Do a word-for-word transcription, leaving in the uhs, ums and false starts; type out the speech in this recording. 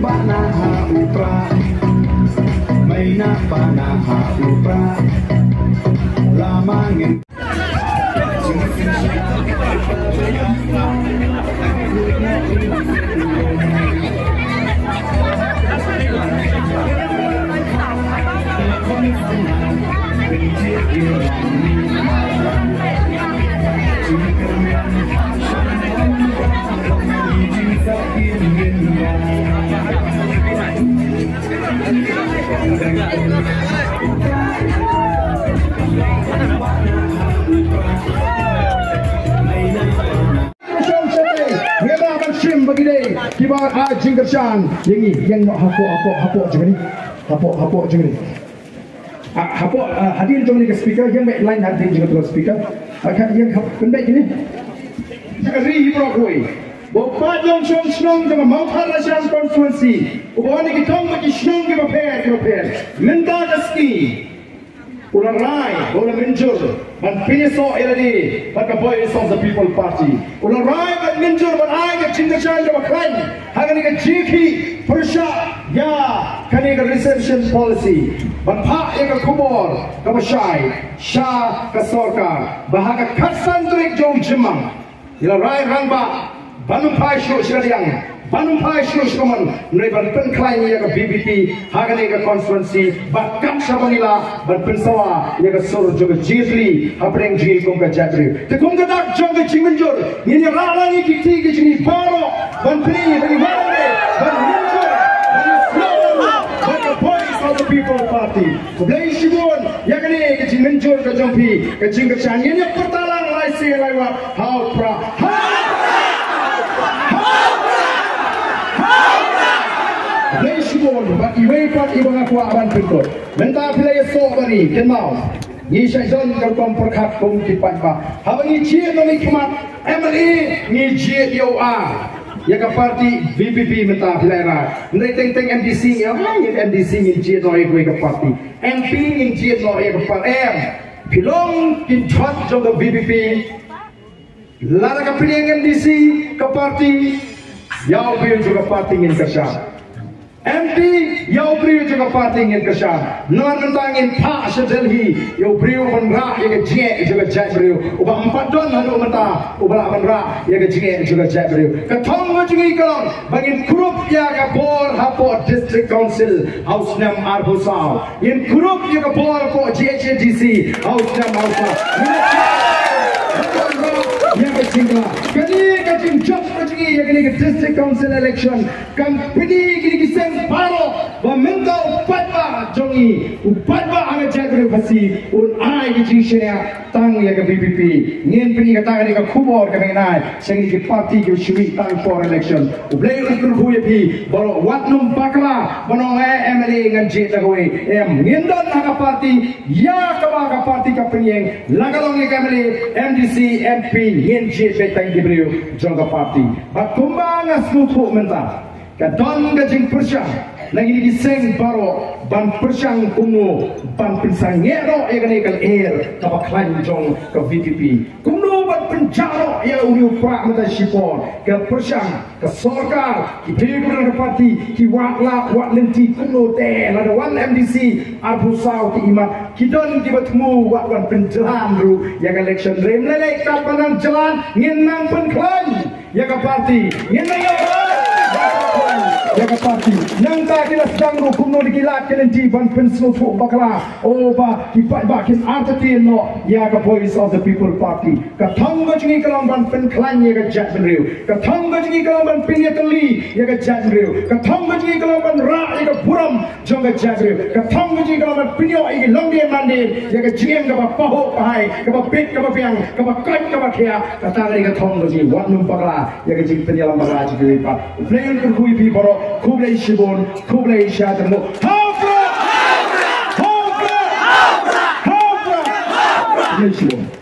Pana ha u pra, maina pana ha u pra. Lama ngin. Ngi la ban shim ba ki dei kiba ai jingkyrshan ïa ngi, ïeng noh hapoh, hapoh, hapoh jong ngi. Hapoh, hapoh jong ngi. Ah, hapoh, ah, hadien jong ngi ka speaker, ïeng beit line hadien jong ngi ka speaker. Ah, ka ïeng hap pynbeit kine. Ka ri hi baroh kawei. Ba u paid nongshong shnong jong ka Mawthadraishan constituency, uba wan na ki thong bad ki shnong kiba pher kiba pher, mynta ka sngi u la rai, u la mynjur ban pynïasoh ïa lade bad ka Voice of the People Party. U la rai ban mynjur ban ai ka jingkyrshan kaba khlaiñ ha kane ka jingkhih pyrshah ïa kane ka reservation policy, ban phah ïa ka khubor kaba shai sha ka sorkar ba ha ka khatsan tarik jong u Jymmang, ïa la rai rangbah ban ym phai shuh sha ka liang, ban ym phai shuh sha ka mon, hynrei ban pynkhlaiñ ïa ka V P P ha kane ka constituency, bad kat shaba ngi lah ban pynsawa ïa ka sur jong ka jingïatylli hapdeng jong ngi kum ka jaitbynriew. Te kum ka dak jong ka jingmynjur, ngin ïarah lang ïa ki kti ki jong ngi baroh ban plie, ban ïarah, ban mynjur, ban ïasnoh, ban ka Voice of the People Party. Khublei shibun ïa kane ka jingmynjur ka jong phi, ka jingkyrshan. Ngin ïa pyrta lang lai sien lai wat. Ha u pra. Ha u pra. Ha u pra. Ha u pra. Khublei shibun bad iwei pat iba nga kwah ban pynkut. Mynta phi la ïasoh bad ngi, kynmaw, ngi shait don ka rukom pyrkhat kum ki paidbah. Haba ngi jied na ki khmat M L A, ngi jied ïa u ar, ïa ka party V P P. Mynta phi la ïa rai, hynrei teng teng M D C ngi ïa rai, ïa ka M D C ngin jied noh ïa kawei ka party. M P ngin jied noh ïa ka party. Em, phi long ki jhot jong ka V P P. Lada ka pynïeng M D C ka party, ïa u briew jong ka party ngin kyrshan. M P, ïa u briew jong ka party ngin kyrshan. Namar mynta ngin phah sha Delhi ïa u briew ban rah ïa ka jingeh jong ka jaitbynriew, uba ym pat don haduh mynta uba lah ban rah ïa ka jingeh jong ka jaitbynriew. Ka thong ka jong ngi ka long ba ngin kurup ïa ka bor hapoh District Council ha u snem arphew saw. Ngin kurup ïa ka bor hapoh G H A D C ha u snem arphew saw. Ngin ïa ka jingla, kane ka jingjop ka jong ngi ïa kane ka District Council election kan pyni kine ki seng baroh ba mynta u paidbah jong ngi, u paidbah ha ka jaitbynriew Khasi, un ai ka jingshaniah tang ïa ka V P P. Ngin pyni kata, kane ka khubor kaba ngan ai sha kine ki party kiba shu mih tang por election. U Blei un kyrkhu ïa phi baroh, wat nym bakla ban ong eh M L A ngan jied da kawei. Em, ngin don ha ka party, ïa kaba ka party ka pynïeng, la ka long ïa ka M L A, M D C, M P, ngin jied beit tang ki briew jong ka party. Bad kumba nga sngewthuh mynta, ka don ka jingpyrshang na kine ki seng baroh ban pyrshang kumno ban pynsangeh noh ïa kane ka lyer kaba khlaiñ jong ka V P P. Kumno ban pynjah noh ïa une u prah mynta shipor. Ka pyrshang ka sorkar, ki briew jong ka party, ki wad lad wad lynti kumno te, lada wan M D C arphew saw ki imat, ki don kiba thmu wat ban pynjlan ruh ïa ka election. Hynrei ym lei lei, katba nang jlan ngin nang pynkhlaiñ ïa ka party. Ngin nang ïa, ïa ka party. Nangta ki la sdang ruh kumno da ki lad ki lynti ban pynsngewthuh bakla, oh, ba ki paidbah kin artatien noh ïa ka Voice of the People Party. Ka thong ka jong ngi ka long ban pynkhlaiñ ïa ka jaitbynriew. Ka thong ka jong ngi ka long ban pynïatylli ïa ka jaitbynriew. Ka thong ka jong ngi ka long ban rah ïa ka burom jong ka jaitbynriew. Ka thong ka jong ngi ka long ban pynïoh ïa ki longdien mandien ïa ka jingim kaba pahuh pahai, kaba bit kaba biang, kaba koit kaba khiah. Kata ka dei ka thong ka jong ngi. Wat nym bakla ïa ka jingpynïalam bakla jong kiwei pat. U Blei un kyrkhu ïa phi baroh. Khublei shibun, khublei shibun. Ha u Prah! Ha u Prah! Ha u Prah! Khublei shibun.